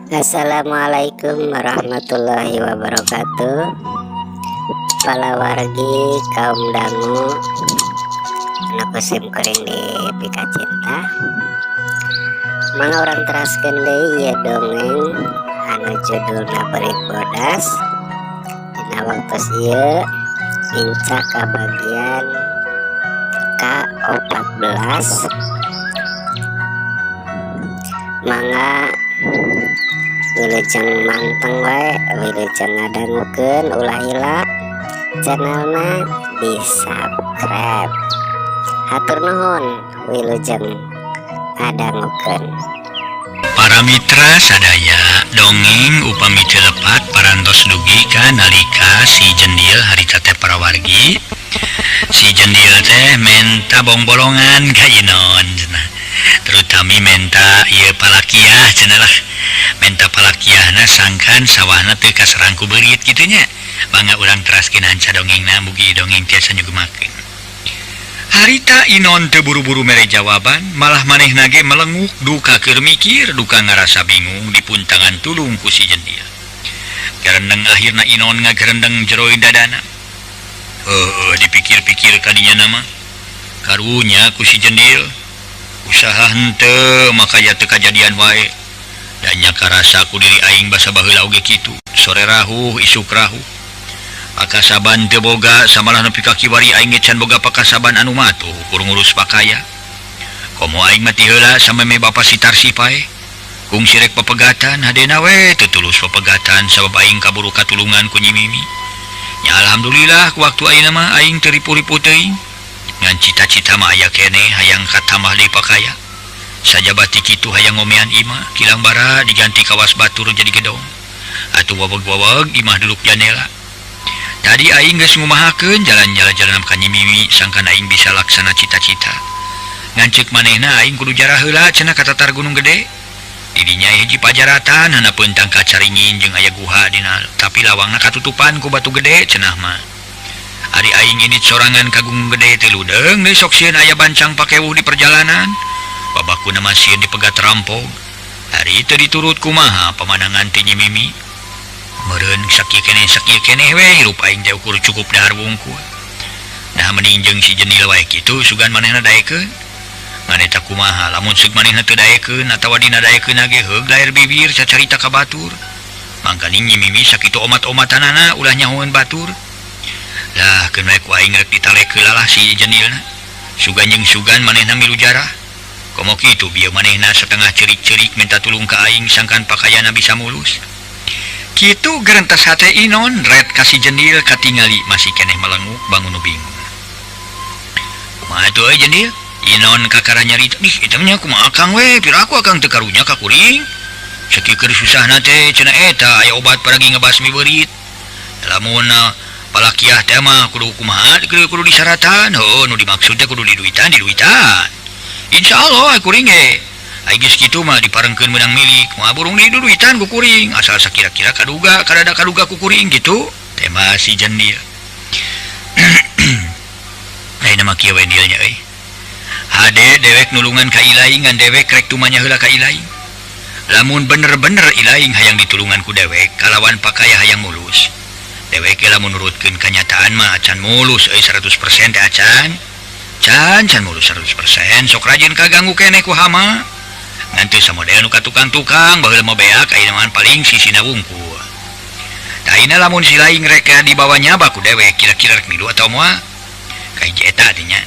Assalamualaikum warahmatullahi wabarakatuh. Palawargi kaum dangu anu ku sim kuring dipikacinta, mangga urang teraskeun deui ieu dongeng anu judulna Beurit Bodas. Dina waktos ieu nincak ka bagian ka-14. Mangga wilujeng manteng wae, wilujeng ngadangukeun. Ulah hilap channelna di subscribe. Hatur nuhun, wilujeng ngadangukeun. Para mitra sadaya, dongeng upami teu lepat parantos dugi ka nalika si Jendil harita teh, parawargi, si Jendil teh menta bongbolongan ka Inon cenah. Terutami menta ieu palakiah cenah lah, menta palakiahna sangkan sawahna teu kaserang ku beurit kitu nya. Mangga urang teraskeun hanca dongengna, mugi dongeng tiasa nyugemakeun. Harita Inon teu buru-buru mere jawaban, malah manehna ge melenguk duka keur mikir, duka ngarasa bingung dipuntangan tulung ku si Jendil. Gerendeng akhirna Inon ngagerendeng jero dadana. Heuh, dipikir-pikir kadinya nama. Karunya ku si Jendil. Usaha henteu maka ya teu kajadian wae. Da nya karasa ku diri aing basa baheula oge kitu. Sore rahuh, isuk rahuh. Pakasaban teu boga, samalah nepi ka kiwari aing ge can boga pakasaban anu matuh ukur ngurus pakaya. Komo aing mah ti heula sameme bapa si Tarsi paeh. Kungsi rek papegatan hadena we teu tulus papegatan sabab aing kaburu katulungan ku Nyi Mimi. Nya alhamdulillah ku waktu ayeuna mah aing teu ripuh-ripuh teuing. Ngan cita-cita mah aya keneh hayang katambah deui pakaya. Sajaba ti kitu hayang ngomean imah, kilang bara diganti kawas batur jadi gedong. Atuh waweg-waweg imah duluk janela. Tadi aing geus ngumahakeun jalan-jalan ka Nyi Mimi sangkan aing bisa laksana cita-cita. Ngan ceuk manehna aing kudu jarah heula cenah ka tatar Gunung Gede. Didinya hiji pajaratan hanapeun tangka caringin jeung aya guha dina tapi lawangna katutupan ku batu gede cenah mah. Ari aing ini sorangan ka Gunung Gede teh ludeung deui sok sieun aya bancang pakewuh di perjalanan. Babakuna mah sieun dipegat rampog. Ari teu diturut kumaha pamanangan ti Nyi Mimi. Meureun sakieu keneh we hirup aing teh ukur cukup dahar wungkul. Nah mending jeung si Jendil wae kitu sugan manehna daekeun. Maneh teh kumaha lamun seuk manehna teu daekeun atawa dina daekeun ge heug lair bibir sacarita ka batur. Mangkaning Nyi Mimi sakitu omat-omatanana ulah nyahoeun batur. Lah keun we ku aing rek ditalek heula lah si Jendilna. Sugan jeung sugan manehna milu jarah. Komo kitu bieu manehna setengah cerik-cerik minta tulung ka aing sangkan pakaianna bisa mulus. Kitu gerentas hate Inon red kasih Jendil katingali masih keneh melenguk bangun nu bingung. Kumaha tuh euy Jendil? Inon kakara nyarita, ih eta nya kumaha akang we, piraku akang teu karunya ka kuring. Sakieu keur susahna teh cenah eta aya obat paragi ngebasmi beurit. Lamun palakiah teh mah kudu kumaha, kudu disaratan, heuh nu dimaksud teh kudu diduitan, diduitan. Insyaallah kuring ge. Ai geus kitu mah diparengkeun meunang milik, moal burung deui duduitan ku kuring, asal sakira-kira kaduga, kadada kaduga ku kuring gitu. Tema si Jendil. Ayeuna mah kieu we dealnya euy. Hade dewek nulungan ka Ilaing ngan dewek rek tumanya heula ka Ilaing. Lamun bener-bener Ilaing hayang ditulungan ku dewek kalawan pakaya hayang mulus. Dewek ge lamun nurutkeun kanyataan mah acan mulus euy 100% teh acan. Can can mulus 100% sok rajin kaganggu keneh ku hama. Ngan teu samodel nu ka tukang-tukang baheula mah beak ayeuna mah paling sisina wungkul. Tah ayeuna lamun si Laing rek dibawa nyaba ku dewek kira-kira rek milu atawa moal. Kahiji eta teh nya.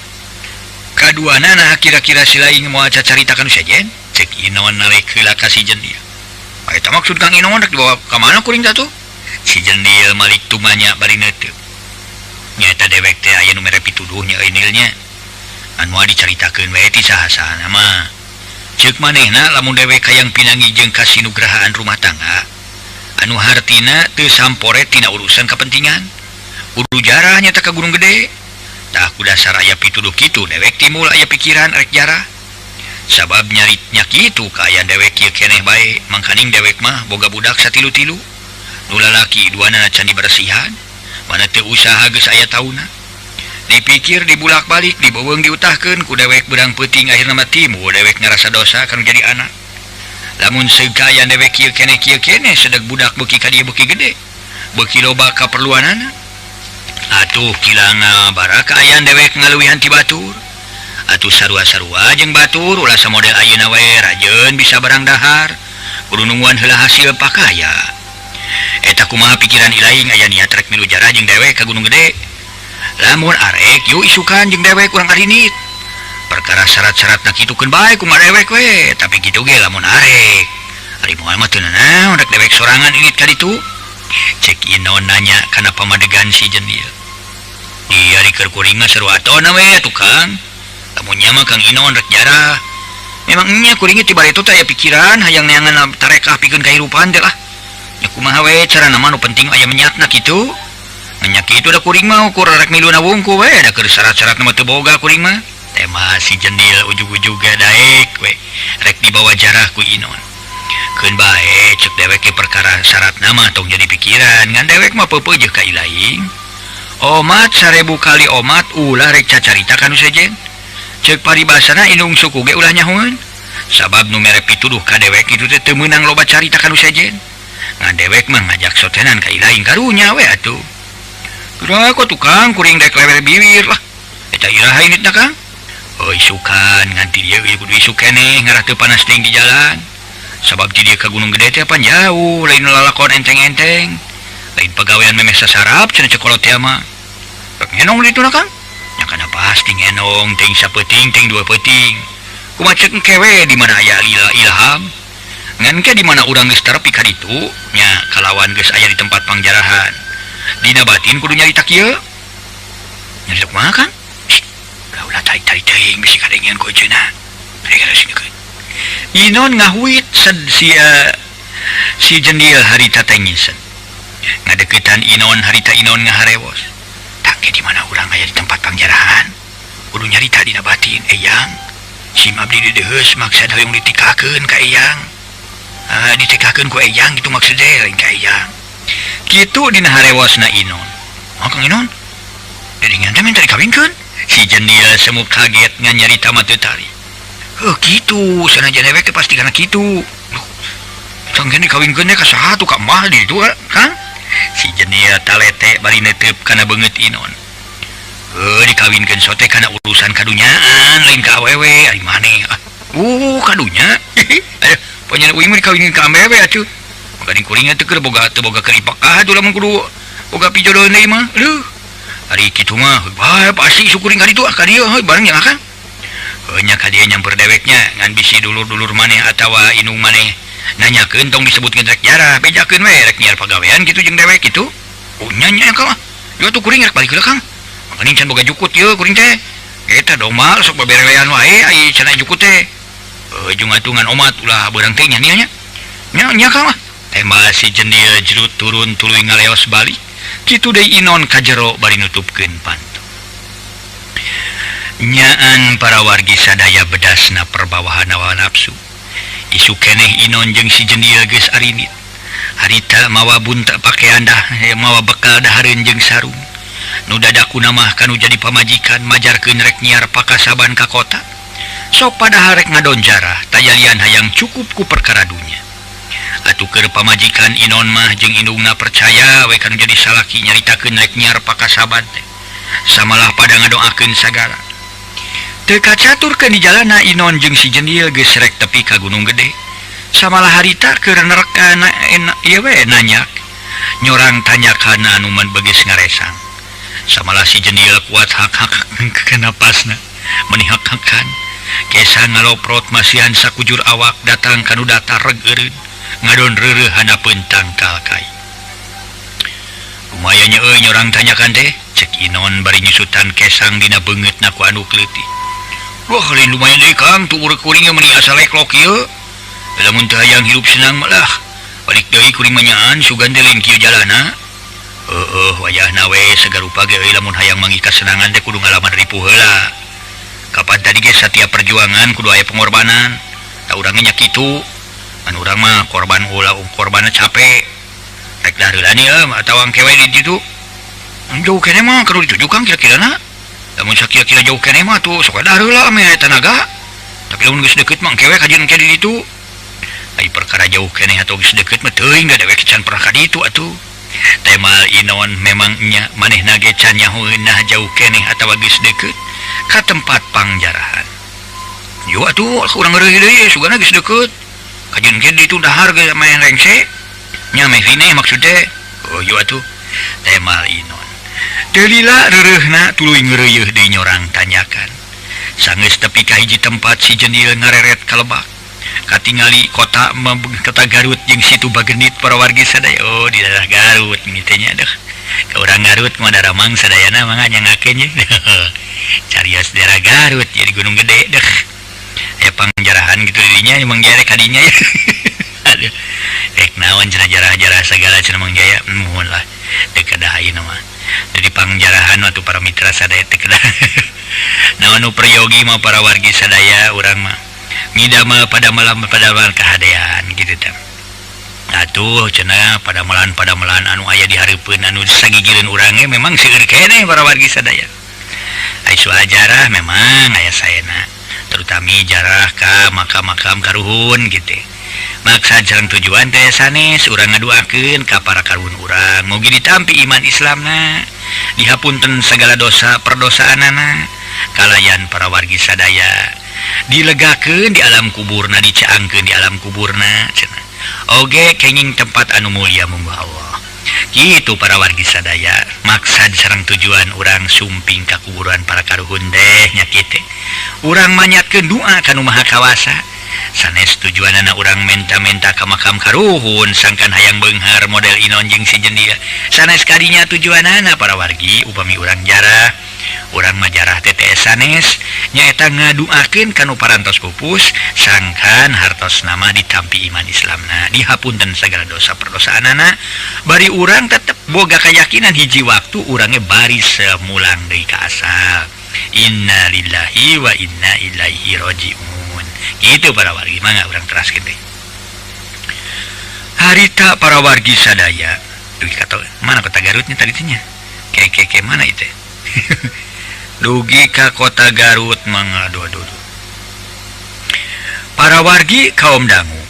Kaduana nah kira-kira si Laing moal cacarita ka nu sejen? Cek Inon narek heula ka si Jendil. Ah eta maksud Kang Inon rek dibawa ka mana kuring teh tuh? Si Jendil malik tumanya bari neuteuk. Nyaeta dewek teh aya nu mere pituduh nya euy nilnya. Anu moal dicaritakeun we ti saha-sahana mah. Ceuk manehna lamun dewek hayang pinangi jeung kasinugrahaan rumah tangga anu hartina teu sampore tina urusan kepentingan kudu jarah nyata ka Gunung Gede. Tah ku dasar aya pituduh kitu dewek timbul aya pikiran rek jarah sabab nyaritnya kitu kaayaan dewek kieu keneh bae. Mangkaning dewek mah boga budak satilu-tilu nu lalaki duanana can diberesihan mana teu usaha geus aya tauna. Dipikir dibulak-balik dibeuweung diutahkeun ku dewek beurang peuting akhirna mah timbul dewek ngarasa dosa kana jadi anak. Lamun seugaya dewek kieu keneh sedeg budak beuki ka dieu beuki gede. Beuki loba kaperluanana. Atuh kilanga bara kaayaan dewek ngaluwihan ti batur. Atuh sarua-sarua jeung batur ulah samodel ayeuna we rajeun bisa barang dahar. Kudu nungguan heula hasil pakaya. Eta kumaha pikiran ilaing aya niat rek milu jarah jeung dewek ka Gunung Gede. Lamun arek yuk isukan jeung dewek urang arinit. Perkara syarat-syaratna kitu keun bae kumaha dewek we, tapi kitu ge lamun arek. Ari moal mah teu nanaon rek dewek sorangan init ka ditu. Cek Inon nanya kana pamadegan si Jendil. Di ari keur kuring mah sarua atona we atuh Kang. Lamun nya mah Kang Inon rek jarah. Memang nya kuring ge tiba itu teh aya pikiran hayang neangan tarekah pikeun kahirupan teh lah. Nya kumaha we carana mah nu penting aya menyatna kitu. Nya kitu da kuring mah ukur rek miluna wungku we da keur syarat-syaratna mah teu boga kuring mah. Tema si Jendil ujug-ujug daek we rek dibawa jarah ku Inon. Keun bae cek dewek ge perkara syaratna mah tong jadi pikiran ngan dewek mah peupeujeuh ka ilaing. Omat 1000 kali omat ulah rek cacarita ka nu sejen. Cek paribasana indung suku ge ulah nyahoeun. Sabab nu mere pituduh ka dewek itu teh teu meunang loba carita ka nu sejen. Ngan dewek mah ngajak sotenan ka ilaing karunya we atuh. Geura kok tukang kuring dek lewer biwir lah. Eta iraha initna Kang? Oh isukan nganti dia kudu isuk keneh ngarah teu panas teuing di jalan. Sabab ti dieu ka Gunung Gede teh pan jauh, lain lalakon enteng-enteng. Lain pagawean memeh sasarap cenah cekolot teh mah. Rek ngenong ditu na Kang? Nya kana pasti ngenong teuing sapeuting teuing dua peuting. Kumaha cek engke we di mana aya ilham. Ngan ke di mana urang geus tarepi ka ditu nya kalawan geus aya di tempat pangjarahan. Dina batin kudu nyarita kieu. Nyarita kumaha Kang? Ulah tarik-tarik teuing bisi kadengean ku eceuna. Inon ngahuit si Jendil harita teh ngisen. Ngadeukeutan Inon harita Inon ngaharewos. Tangke di mana urang aya di tempat pangjarahan. Kudu nyarita dina batin eyang. Sim abdi dideuheus maksad hoyong ditikakeun ka eyang. Ah ditikakeun ku eyang kitu maksud teh lain ka eyang. Kitu dina harewosna Inon. Oh Kang Inon. Dedengean teh minta dikawinkeun. Si Jendil semu kaget ngan nyarita mah teu tari. Heuh kitu, sanajan dewek teh pasti kana kitu. Duh. Sanggeun dikawinkeun teh ka saha tuh ka mah di ditu, Kang? Si Jendil talete bari neuteup kana beungeut Inon. Heuh dikawinkeun sote kana urusan kadunyaan lain ka awewe ari maneh. Ah, kadunya. Aduh, panyana uing mah dikawinkeun ka awewe atuh. Makaning kuring teh keur boga teu boga keripakah atuh lamun kudu boga pijodoh deui mah. Aduh. Ari kitu mah bae pasti syukuring ka ditu ka dieu heuh bareng nya Kang. Heuh nya ka dieu nyamper deweknya ngan bisi dulur-dulur maneh atawa indung maneh nanyakeun tong disebutkeun rek jarah bejakeun we rek nyiar pagawean kitu jeung dewek kitu. Oh nya nya Kang mah. Ieu atuh kuring rek balik heula Kang. Makaning can boga jukut ieu kuring teh. Eta domba sok baberelean wae ai cenah jukut teh. Heuh jeung atuh ngan omat ulah beurang teh nya nya. Nya nya Kang mah. Tembal si Jendil jerut turun tuluy ngaleos balik. Kitu deui Inon kajero bari nutupkeun panto. Nyaan para wargi sadaya bedasna perbawahan hawa nafsu. Isu keneh Inon jeung si Jendil geus arinit. Harita mawa bunta pakean dah mawa bekal dahareun jeung sarung. Nu dadakuna mah kanu jadi pamajikan majarkeun rek nyiar pakasaban ka kota. Sok padahal rek ngadon jarah tajalian hayang cukup ku perkara dunya. Atuh keur pamajikan Inon mah jeung indungna percaya we kanu jadi salaki nyaritakeun rek nyiar pakasaban teh. Samalah pada ngadoakeun sagala. Teu kacaturkeun di jalana Inon jeung si Jendil geus rek tepi ka Gunung Gede. Samalah harita keur nerekana ieu we nanyak. Nyorang tanyakana anu man beges ngaresang. Samalah si Jendil kuat hak-hak kana pasna meuni hak-hakan. Kesa ngaloprot masihan sakujur awak datang kanu datar reg eureun. Ngadon reureuh hanapeun tangkal kai. Lumayan nya euy nyorang tanyakan teh, cek Inon bari nyusutan kesang dina beungeutna ku anu kleutik. Wah, lain lumayan deui Kang, tuh urek kuring meuni asa leklok ieu. Lamun teu hayang hirup senang mah lah. Balik deui kuring mah nyaan sugan teh lain kieu jalana. Heueuh, wayahna we sagarupa ge euy lamun hayang manggih kasenangan teh kudu ngalaman ripuh heula. Kapan tadi ge satiap perjuangan kudu aya pengorbanan. Da urang ge nya kitu. Anu urang mah korban ulah korbanna capek. Rek dareulani ieu atawa engke we di ditu. Jauh keneh mah kudu dituju Kang kira-kirana. Lamun sakira-kira jauh keneh mah tuh sok dareula meh tanaga. Tapi lamun geus deukeut mah engke we kajian engke di ditu. Ai perkara jauh keneh atau geus deukeut mah teuing da dewek can pernah ka ditu atuh. Temal Inon memang nya manehna ge can nyahoeun nah jauh keneh atawa geus deukeut ka tempat pangjarahan. Yo atuh urang reureuh deui sugana geus deukeut. Kajeun ge ditu dahar ge main rengse. Nya meh rine maksud teh. Oh yo atuh. Temal Inon. Teu lila reureuhna tuluy ngeureuyeuh deui nyorang tanyakan. Sanggeus tepi ka hiji tempat si jendil ngareret ka lebak. Katingali kota kota Garut jeung situ Bagenit para wargi sadaya. Oh di daerah Garut ini teh nya deuh. Ka urang Garut mah daramang sadayana mangga nyangakeun nya. Carios daerah Garut jadi Gunung Gede deuh. Aya pangjarahan gitu dirinya Mang Jaya ka dinya ya. Aduh. Rek naon cenah jarah-jarah sagala cenah Mang Jaya. Muhun lah teu kedah ayeuna mah. Jadi pangjarahan waktu para mitra sadaya teu kedah. Naon nu peryogi mah para wargi sadaya urang mah ngidamel pada malam pada malam kahadean gitu teh. Atuh cenah pada malam anu aya di hareupeun anu sagigireun urang ge memang seueur keneh para wargi sadaya. Ai soal jarah memang aya saena, terutami jarah ka makam-makam karuhun gitu. Maksa sareng tujuan teh sanes urang ngaduakeun ka para karuhun urang mugi ditampi iman Islamna, dihapunten segala dosa perdosaanana kalayan para wargi sadaya. Dilegakeun di alam kuburna, dicaangkeun di alam kuburna cenah. Oge kenging tempat anu mulia munggu Allah. Kitu para wargi sadaya, maksad sareng tujuan urang sumping ka kuburan para karuhun teh nya kitu. Urang manyatkeun doa ka Nu Maha Kawasa. Sanes tujuanana urang menta-menta ka makam karuhun sangkan hayang beunghar model Inon jeung si Jendil. Sanes kadinya tujuanana para wargi upami urang jarah. Urang mah jarah teh sanes nyaeta ngaduakeun ka nu parantos pupus sangkan hartos nama ditampi iman Islamna, dihapunten segala dosa perdosaanana, bari urang tetep boga keyakinan hiji waktu urangnya bari semulang deui ka asal. Innalillahi wa inna ilaihi rajiun. Gitu para wargi, mangga urang teraskeun deui. Harita para wargi sadaya, dugi ka mana kota Garutnya tadi teh nya? Ke mana itu? Dugi ka kota Garut mangga aduh. Para wargi kaum dangu.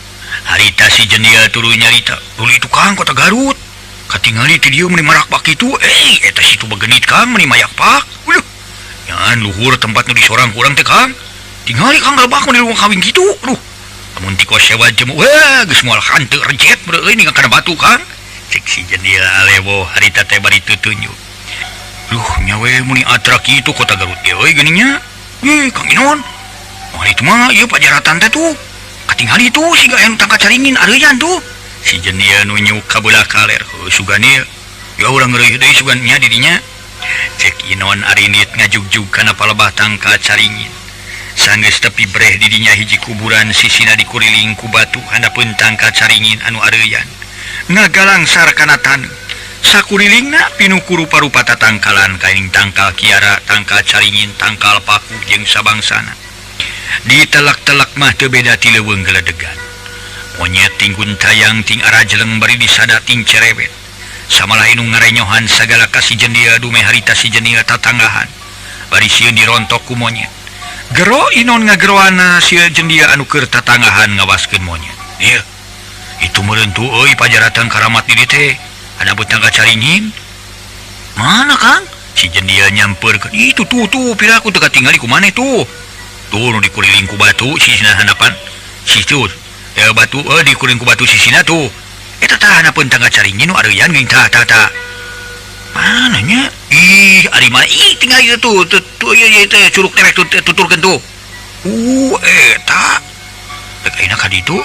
Harita si jendil tuluy nyarita, "Tuluy tukang kota Garut. Katingali ti dieu meuni marakpak kitu, eta situ Bagenit Kang meuni mayakpak. Uluh. Nyan luhur tempat nu disorang kurang teh Kang. Tingali Kang galbak meuni luang kawin kitu. Aduh. Lamun tiko sewa jemu, wah geus moal hanteu rejet beureui ningan kana batu Kang." Cek si jendil alewo harita teh bari tutunjuk. Duh, nyawe muni atrak itu kota Garut ge euy geuning nya. Ih, Kang Inon. Wah, itu mah ieu pajaratan teh tuh. Katingali tuh siga anu tangka caringin areuyan tuh. Si jendil nunjuk ka belah kaler. Heuh sugane. Ya urang ngeureuyeuh deui sugan nya di dinya. Cek Inon arinit ngajugjug kana palebah tangka caringin. Sanggeus tepi breh di dinya hiji kuburan sisina dikuriling ku batu handapeun tangka caringin anu areuyan. Ngagalangsar kana taneuh. Sakurilingna pinuh ku rupa-rupa tatangkalan kaing tangkal kiara, tangkal caringin, tangkal paku jeung sabangsana. Ditelak-telak mah teu beda ti leuweung geledegan. Monyet tinggun tayang ting arajeleng bari disada ting cerewet. Samalah inu ngarenyohan sagala ka si jendil dume harita si jendil tatanggahan. Bari sieun dirontok ku monyet. Gero Inon ngageroana si jendil anu keur tatanggahan ngawaskeun monyet. Ieu, itu meureun tuh euy pajaratan karamat di dieu teh. Ada tangga caringin. Mana Kang? Si jendil nyamperkeun. Itu tuh piraku teu katingali ku maneh tuh. Tuh nu dikuriling ku batu sisina handapan. Situ. Ya batu dikuriling ku batu sisina tuh. Eta tah handapeun tangga caringin nu areuyan geuning tah tah tah. Mana nya? Ih, ari mah ih tinggal ieu tuh tuh ieu teh curug terek tuturkeun tuh. Eta. Rek ayeuna ka ditu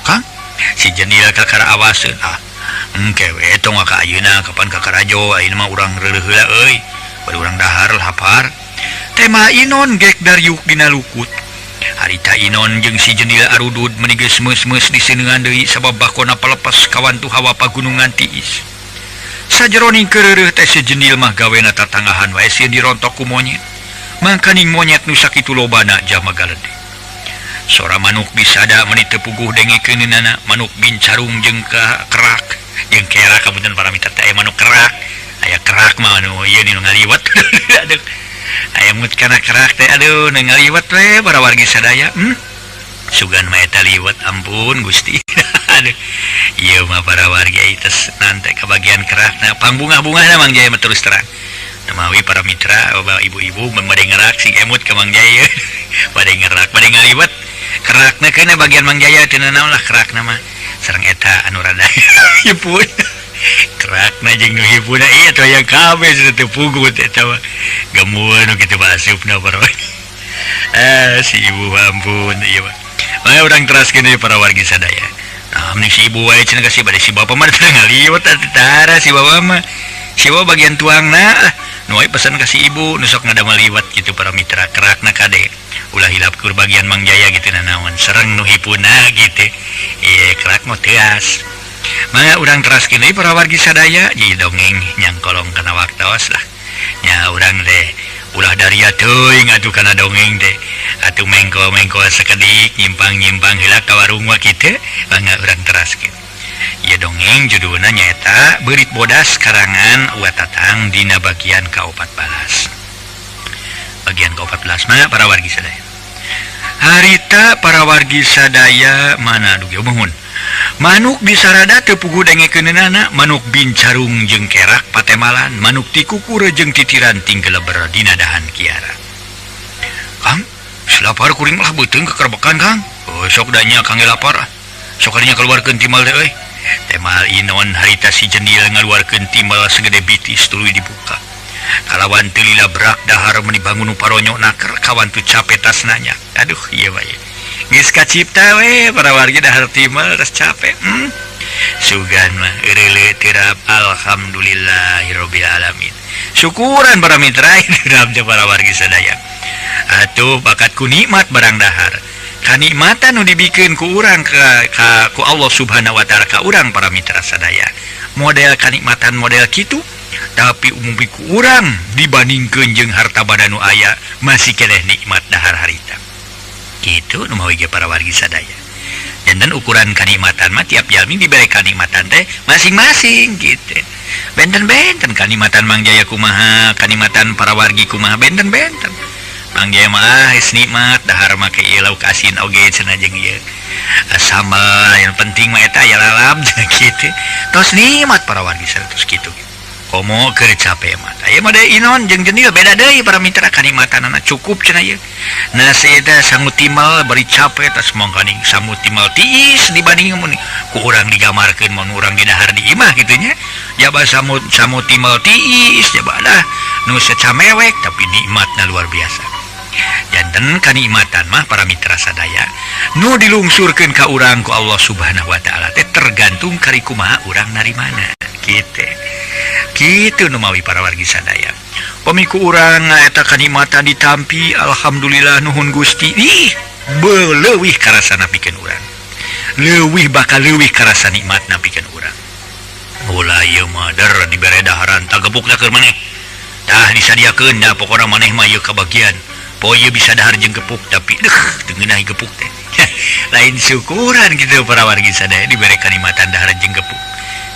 Kang? Si jendil kakara awaseun. Ah. Engke we tong ka ayeuna kapan ka Karajo ayeuna mah urang reuleuh heula euy. Bari urang dahar lapar. Tema Inon gek dariuk dina lukut. Harita Inon jeung si jendil arudud meuni geus meus-meus diseuneuan deui sabab bakona palepas kawantu hawa pagunungan tiis. Sajeroning keureuh teh si jendil mah gawena tatanggahan wae sieun dirontok ku monyet. Mangkaning monyet nu sakitu lobana jama galede. Sora manuk bisada meuni teu puguh dengekeunana, manuk bincarung jeung kerak. Jeung kerak kapunten para mitra teh manuk kerak. Aya kerak mah anu ieu nu ngaliwat. Aduh. Aya mut kana kerak teh aduh nu ngaliwat we para wargi sadaya. Sugan mah eta liwet ampun Gusti. Aduh ieu mah para warga ieu nanti kebagian kerakna pangbungah-bungahna Mang Jaya mah terus terang. Mawi para mitra ibu-ibu bade ngerak sing emut ka Mang Jaya. Bade ngerak bade ngaliwet kerakna keuna bagian Mang Jaya teu nanaon lah kerakna mah sareng eta anu rada hipun. Kerakna jeung nu hipuna ieu teh aya kabeh sudah teu pugu teh eta mah gemueun nu kitu basupna para si ibu ampun ieu mah. Mangga urang teraskeun deui para wargi sadaya. Nah, mending si ibu wae cenah ka si bade si bapa mah teu ngaliwet atuh tara si bapa mah. Si bapa bagian tuangna lah. Nu wae pesan ka si ibu nu sok ngadamel liwet gitu para mitra kerakna kade. Ulah hilap keur bagian Mang Jaya gitu nanaon sareng nu hipuna gitu. Ieu kerak mah teuas. Mangga urang teraskeun deui para wargi sadaya jadi dongeng nyangkolong kana waktos lah. Nya urang teh ulah daria teuing atuh kana dongeng teh. Atuh mengko-mengko sakedik nyimpang-nyimpang heula ka warung mah kitu mangga urang teraskeun. Ieu dongeng judulna nyaeta Beurit Bodas karangan Wa Tatang dina bagian ka-14. Bagian ka-14 mana para wargi sadaya. Harita para wargi sadaya mana dugi muhun. Manuk disarada teu puguh dengekeunana, manuk bincarung jeung kerak patemalan, manuk tikukur jeung titiran tinggeleber dina dahan kiara. Kang, lapar kuring lah beuteung kekerbekan Kang. Oh, sok da nya Kang lapar. Sok kadinya keluarkeun timal teh euy. Temal Inon harita si jendil ngaluarkeun timal segede bitis tuluy dibuka. Kalawan teu lila brak dahar meuni bangun paronyo naker kawan tu capek tas nanya. Aduh ieu bae. Geus kacipta we para wargi dahar timal tos capek. Sugan mah eureuleuh tirap alhamdulillahirabbil alamin. Syukuran para mitra tirap teh para wargi sadaya. Atuh bakat ku nikmat barang dahar. Kanikmatan nu dibikeun ku urang ka ku Allah Subhanahu wa taala ka urang para mitra sadaya. Model kanikmatan model kitu tapi umum ku urang dibandingkeun jeung harta banda nu aya masih keneh nikmat dahar harita. Kitu nu mawi ge para wargi sadaya. Janten ukuran kanikmatan mah tiap jalmi dibere kanikmatan teh masing-masing gitu. Benten-benten kanikmatan Mang Jaya kumaha, kanikmatan para wargi kumaha benten-benten. Mang Jaya mah geus nikmat dahar make ieu lauk asin oge cenah jeung ieu. Sambal yang penting mah eta aya lalap kitu. Tos nikmat para wargi sadaya kitu. Komo keur capek mah. Aya mah deui Inon jeung Jendil beda deui para mitra kanikmatanana cukup cenah ieu. Nasi eta sangu timal bari capek tas mangkaning sangu timal tiis dibanding mun ku urang digamarkeun mun urang didahar di imah kitu nya. Jaba sangu timal tiis jaba lah nu secamewek tapi nikmatna luar biasa. Janten kanikmatan mah para mitra sadaya nu dilungsurkeun ka urang ku Allah Subhanahu wa taala teh tergantung kari kumaha urang narimana kitu. Kitu nu mawi para wargi sadaya. Pami ku urang eta kanikmatan ditampi alhamdulillah nuhun Gusti. Ih, beleuwih karasana pikeun urang. Leuwih bakal leuwih karasa nikmatna pikeun urang. Ulah ieu mah der dibere daharan tagepukna keur maneh. Tah disadiakeun da pokona maneh mah ieu kabagian. Poe ieu bisa dahar jeung gepuk tapi deuh teu ngeunah gepuk teh. Lain syukuran kitu para wargi sadaya dibere kanikmatan dahar jeung gepuk.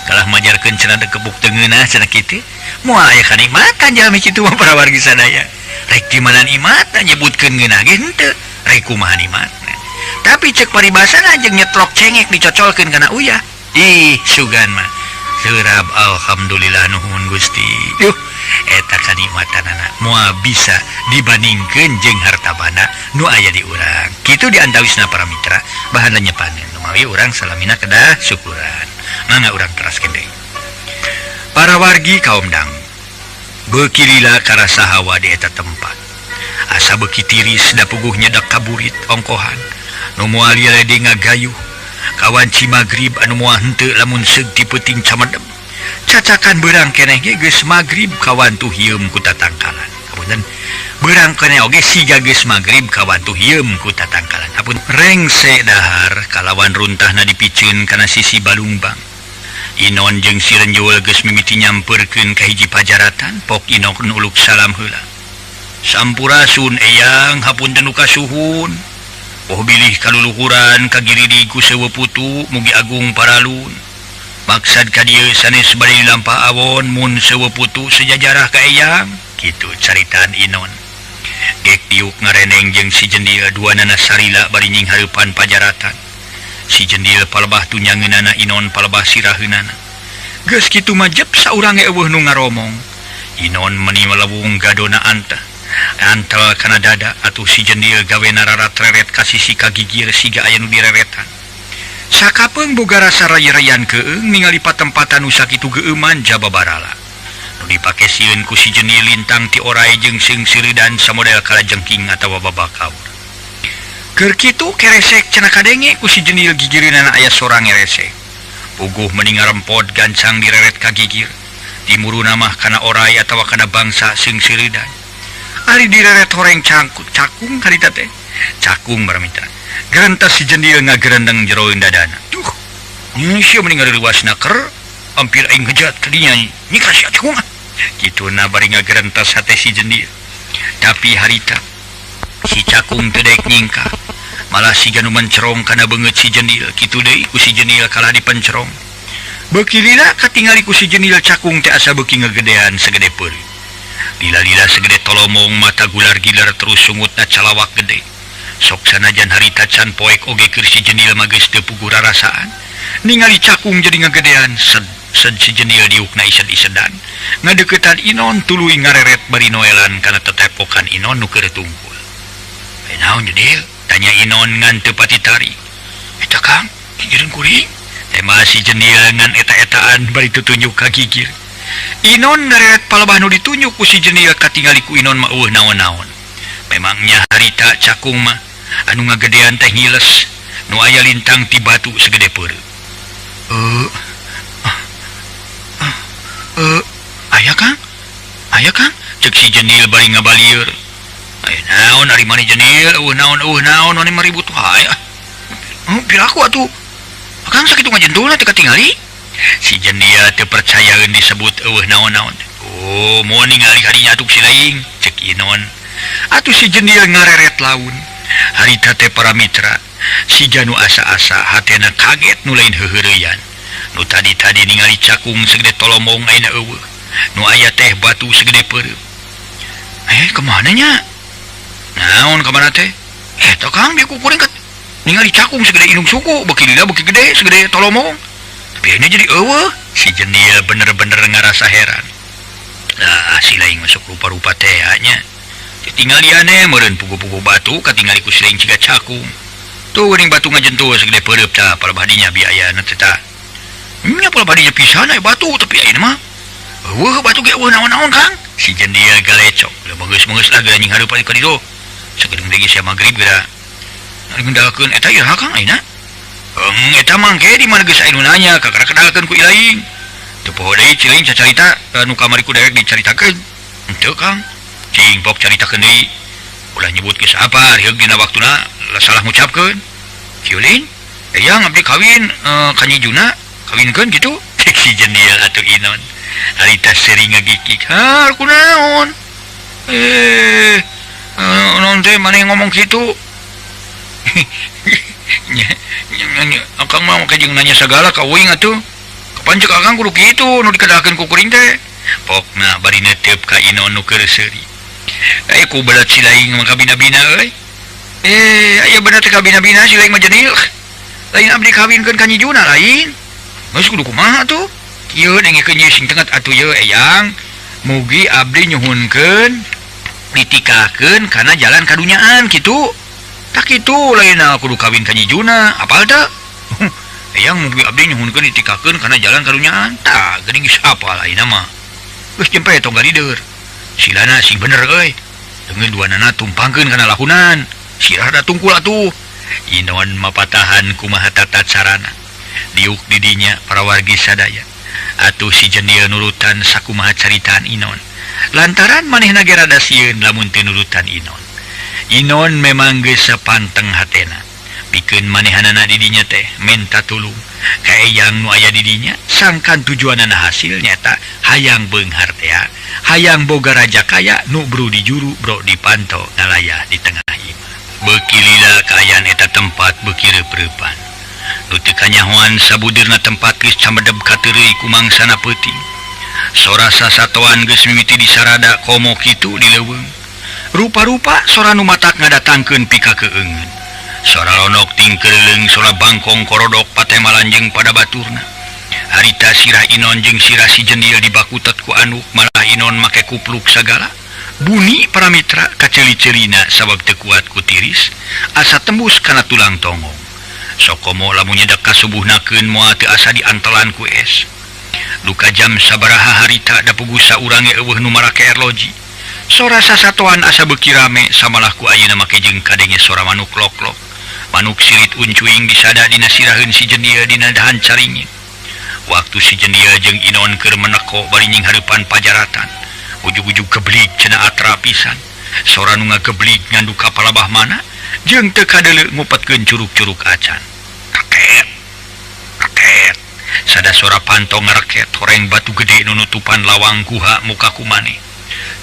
Kalah majarkeun cenah teu gepuk teu ngeunah cenah kitu. Moal aya kanikmatan jalmi kitu mah para wargi sadaya. Rek di mana nikmatna nyebutkeun ngeunah ge henteu, rek kumaha nikmatna. Tapi cek paribasana jeung nyetrok cengek dicocolkeun kana uyah. Ih, sugan mah. Serab alhamdulillah nuhun Gusti. Duh, eta kanikmatanana moal bisa dibandingkeun jeung harta banda nu aya di urang. Kitu diantawisna para mitra bahan lenyepaneun. Mawi urang salamina kedah syukuran. Mangga urang teraskeun deui. Para wargi kaum dang beuki lila karasa hawa di eta tempat. Asa beuki tiris da puguh nyedak kaburit ongkohan. Nu moal lila deui ngagayuh. Kawan Cimagrib anu moal henteu lamun seug ti peuting camedem. Cacakan beurang keneh ge geus magrib kawan tuh hieum ku tatangkalan. Hapunten beurang keneh oge siga geus magrib kawan tuh hieum ku tatangkalan. Hapun rengse dahar kalawan runtahna dipiceun kana sisi balungbang. Inon jeung si Renjul geus mimiti nyamperkeun ka hiji pajaratan, pok Inon uluk salam heula. Sampurasun eyang hapunten nu kasuhun. Oh bilih kaluluhuran kagiridi ku sewe putu mugi agung paralun. Maksad ka dieu sanes bade dilampah awon mun sewe putu sejajarah ka eyang. Kitu caritaan Inon. Gek diuk ngareneng jeung si jendil duanana sarila bari nyinghareupan pajaratan. Si jendil palebah tunyangeunana Inon palebah siraheunana. Geus kitu mah jep saurang ge eueuh nu ngaromong. Inon meni melewung gadona anteh. Antel kana dada atuh si jendil gawe nararat-reret ka sisi ka gigir siga aya nu direretan. Sakapeung boga rasa ray-rayan keung ningali patempatan nu sakitu geueuman jaba barala. Nu dipake sieun ku si jendil lintang ti orai jeung seungseureudan samodel kalajengking atawa babakaur. Keur kitu keresek cenah kadenge ku si jendil gigireunana aya sora ngeresek. Puguh meni ngarempod gancang direret ka gigir. Timuruna mah kana orai atawa kana bangsa seungseureudan. Ari direret horeng cakung harita teh. Cakung baramita. Gerentas si jendil ngagerendeng jeroeun dadana. Duh. Sia meni ngareuwasna ker hampir aing ngejat kadinya nyikah sia cakung. Kituna bari ngagerentas hate si jendil. Tapi harita si cakung teu daek nyingkah. Malah siga nu mencerong kana beungeut si jendil. Kitu deui ku si jendil kalah dipencerong. Beuki lila katingali ku si jendil cakung teh asa beuki ngagedean segede peuri. Lila-lila segede tolomong mata gular-gilar terus sungutna calawak gede. Sok sanajan harita can poek oge keur si jendil mah geus teu puguh rarasaan. Ningali cakung jadi ngagedean sed sed si jendil diukna ised-isedan. Ngadeukeutan Inon tuluy ngareret bari noelan kana tetepokan Inon nu keur tungkul. "Eh naon jendil?" tanya Inon ngan teu patitari. "Eta Kang, gigireun kuring." Tema si jendil ngan eta-etaan bari tutunjuk ka gigir. Inon ngareret palebah nu ditunjuk ku si jendil katingali ku Inon mah eueuh naon-naon. Memangnya harita cakung mah anu ngagedean teh ngiles nu aya lintang ti batu segede peureup. Aya Kang? Aya Kang? Cek si jendil bari ngabalieur. Aya naon ari maneh jendil eueuh naon mani maribut wae. Piraku atuh. Akang sakitu ngajentulna teu katingali. Si jendil teu percayaeun disebut eueuh naon-naon. Oh, moal ningali kadinya atuh si laing, cek Inon. Atuh si jendil ngareret laun. Harita teh para mitra, si janu asa-asa hatena kaget nu lain heuheureyan. Nu tadi-tadi ningali cakung segede tolomong ayeuna eueuh. Nu aya teh batu segede peureup. Kemana nya? Naon kamana teh? Eta Kang bieu ku kuring kat ningali cakung segede indung suku, beuki lila beuki gede segede tolomong. Tapi ayeuna jadi eueuh. Si jendil bener-bener ngarasa heran. Lah si laing masuk rupa-rupa teh nya. Ditingali aneh meureun pugu-pugu batu katingali ku si laing ciga cakung. Tuh geuning batu ngajentul segede peureup tah palebah dinya biayana teh tah. Nya palebah dinya pisan aya batu tapi ayeuna mah eueuh batu ge eueuh naon-naon Kang. Si jendil galecok. Leuh bageus-bageus lah geura nyinghareup ka ditu. Sakedeung deui sia magrib geura. Ngendalkeun eta iraha Kang ayeuna? Eta mangke di mana geus aya nu nanya kakara kedalkeun ku ilaing. Teu poho deui cilaing cacarita nu kamari ku dewek dicaritakeun. Henteu Kang. Cing pok caritakeun deui. Ulah nyebut geus apa rieug dina waktuna salah ngucapkeun. Ciulin, eyang abdi kawin ka Nyi Juna, kawinkeun kitu. Cek si jendil atuh Inon. Harita seri ngagikik. Ha, kunaon? Non teh maneh ngomong kitu. Nya akang mah make jeung nanya sagala ka uing atuh. Kapan cek akang kudu kitu nu dikadakeun ku kuring teh. Pokna bari netep ka Inon nu keur seuri. Ku belat si laing mah kabina-bina euy. Aya bener teh kabina-bina si laing mah jendil. Lain abdi kawinkeun ka Nyi Juna lain. Geus kudu kumaha atuh? Ieu dengekeun ieu sing tenget atuh ieu eyang. Mugi abdi nyuhunkeun ditikahkeun kana jalan kadunyaan kitu. Tak kitu lain kudu kawin ka Nyi Juna, apal teu? Eyang mugi abdi nyuhunkeun ditikahkeun kana jalan kadunyaan. Tah geuning geus apal ayeuna mah. Geus jempe tong galider. Silana sing bener euy. Deungeun duanana tumpangkeun kana lahunan. Sirah da tungkul atuh. Inon mapatahan kumaha tata carana. Diuk didinya para wargi sadaya. Atuh si jendil nurutan sakumaha caritaan Inon. Lantaran manehna ge rada sieun lamun teu nurutan Inon. Inon memang geus sapanteng hatena. Pikeun manehanana di dinya teh menta tulung ka eyang nu aya di dinya sangkan tujuanana hasil nyata hayang beunghar tea, hayang boga raja kaya nu bru di juru bro dipanto ngalayah di tengah imah. Beuki lila kaayaan eta tempat beuki reup-reupan. Nu teu kanyahoan sabudeurna tempat geus camedeb kateureuy ku mangsana peuting. Sora sasatoan geus mimiti disarada komo kitu di leuweung. Rupa-rupa sora nu matak ngadatangkeun pika keungeun. Sora lonok tingkeleung, sora bangkong korodok patemalan jeung pada baturna. Harita sirah Inon jeung sirah si Jendil dibakutet ku Anuk, malah Inon make kupluk sagala. Buni para mitra kaceuli-celina sabab teu kuat ku tiris, asa tembus kana tulang tonggong. Sokomo lamun nyedak ka subuhnakeun moal teu asa diantelan ku es. Duka jam sabaraha harita da pugusa urang ge eueuh nu marake erloji. Sora sasatoan asa beuki rame samalah ku ayeuna make jeung kadenge sora manuk lok-lok. Manuk sirit uncuing disada dina siraheun si Jendil dina dahan caringin. Waktu si Jendil jeung Inon keur meneko bari nyinghareupan pajaratan. Ujug-ujug keblig cenah atra pisan. Sora nu ngageblig ngandu ka palabah mana jeung teu kadeuleu ngupetkeun curug-curug acan. Reket. Reket. Sada sora pantong ngareket horeng batu gede nu nutupan lawang guha muka kumane.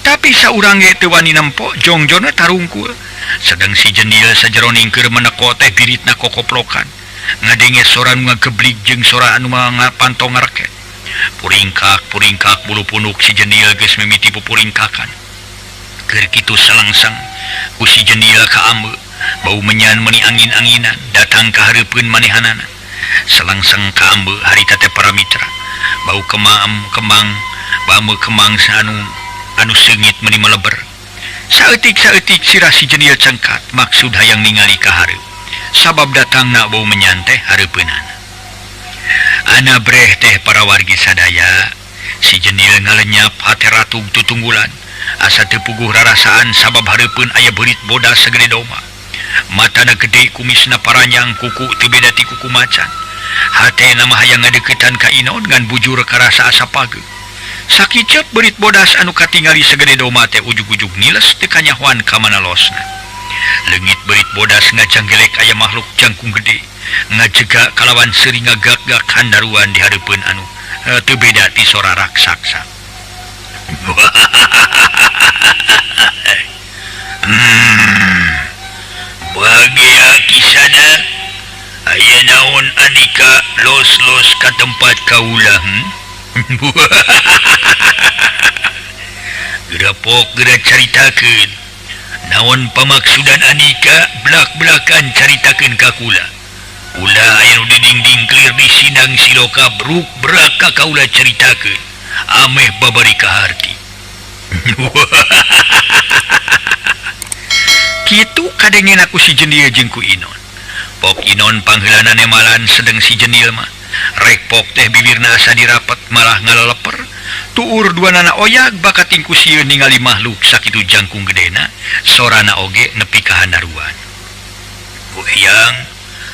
Tapi saurang ge teu wani nempo jongjonna tarungkul. Sedang si Jendil sajeroning keur meneko teh biritna kokoplokan. Ngadenge sora nu ngageblig jeung sora anu pantong ngareket. Puringkak-puringkak bulu punuk si Jendil geus mimiti pupuringkakan. Keur kitu salangsang ku si Jendil kaambe, bau menyan meuni angin-anginan datang ka hareupeun manehanana. Salangsang kaambe harita teh para mitra, bau kemang kemang bameu kemang anu anu seungit meuni meleber. Saeutik-saeutik sirah si Jendil cengkat maksud hayang ningali ka hareup. Sabab datangna bau menyan teh hareupeunana. Ana breh teh para wargi sadaya, si Jendil ngalenyap hate ratug tutunggulan. Asa teu puguh rarasaan sabab hareupeun aya beurit bodas sagede doma. Matana gede kumisna paranjang kuku teu beda ti kuku macan. Hatena mah hayang ngadeuketan ka Inon ngan bujur karasa asa pageuh. Sakicep beurit bodas anu katingali sagede doma teh ujug-ujug niles teu kanyahoan ka mana losna. Leungit beurit bodas ngajanggelek aya makhluk jangkung gede ngajega kalawan seuri ngagak-gak handaruan di hareupeun anu teu beda ti sora raksasa. Bagia kisana aya naon Andika los-los ka tempat kaula. Gerapok geura caritakeun naon pamaksudan Andika belak-belakan caritakeun ka kula. Ulah aya nu dinding clear di Sindang Siloka bruk berak ka kaula caritakeun ameh babari kaharti. Kitu kadengen aku si Jendil jeung ku Inon. Pok Inon pangheulana nemalan sedeng si Jendil mah. Rek pok teh bibirna asa dirapet malah ngaleleper. Tuur duanana oyag bakat tingku sieun ningali makhluk sakitu jangkung gedena, sorana oge nepi ka handaruan. Bu Eyang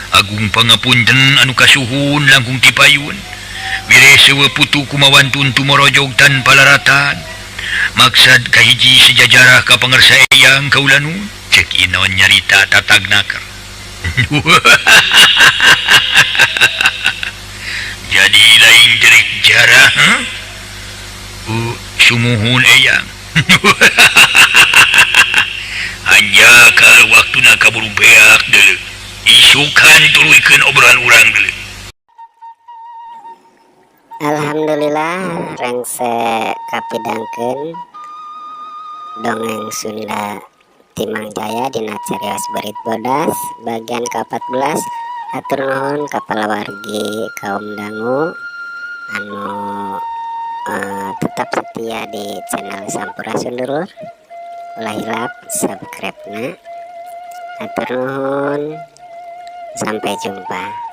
agung pangapunten anu kasuhun langkung ti payun. Bire sewe putu kumawantun tumorojog tanpa laratan. Maksad kahiji sejajarah ka pangersa Eyang kaula nu. Cek Inon nyarita tatag naker. Jadi lain jerik jarah, huh? Sumuhun Eyang. Hanya kalau waktuna kaburu beak deuleu. Isukan tuluykeun obrolan urang deuleu. Alhamdulillah rengse kapidangkeun dongeng Sunda Timang Jaya dina carios Beurit Bodas bagian ke-14. Hatur nuhun ka palawargi kaum dangu anu tetap setia di channel Sampurasun dulur. Ulah hilap subscribe-na. Hatur nuhun. Sampai jumpa.